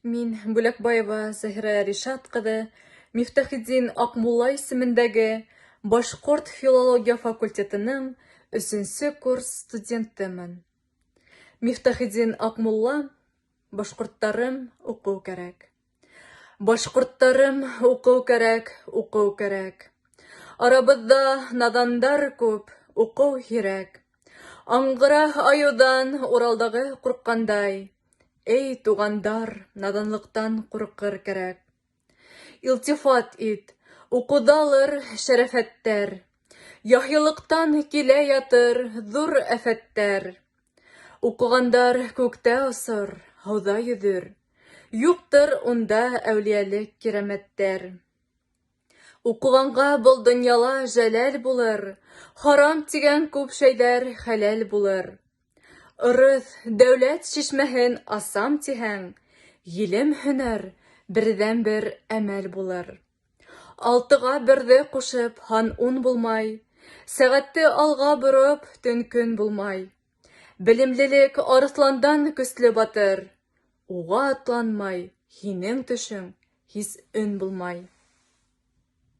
Мин, Бүләкбаева Заһирә Ришат ҡыҙы, Мифтахетдин Аҡмулла исемендәге башҡорт филология факультетының өсөнсө курс студентымын. Мифтахетдин Аҡмулла «Башҡорттарым, уҡыу кәрәк». Башҡорттарым, уҡыу кәрәк, уҡыу кәрәк. Арабыҙҙа наҙандар күп, уҡыу һирәк. Аңғыра айыуҙан Уралдағы ҡурҡҡандай, Эй, туғандар, наҙанлыҡтан ҡурҡыр кәрәк. Илтифат ит, уҡыуҙалыр шәрәфәттәр, Яһилыҡтан килә ятыр ҙур афәттәр. Уҡығандар күктә осор, һыуҙа йөҙөр, Юҡтыр унда әүлиәлек кирәмәттәр. Уҡығанға был донъяла жәләл булыр, Харам тигән күп шәйҙәр хәләл булыр. Ырыҫ, дәүләт шишмәһен асам тиһәң, Ғилем, һөнәр берҙән-бер әмәл булыр. Алтыға берҙе ҡушып, һан 10 булмай, Сәғәтте алға бороп, төн көн булмай. Белемлелек арыҫландан көслө батыр, Уға атланмай һинең төшөң һис өн булмай.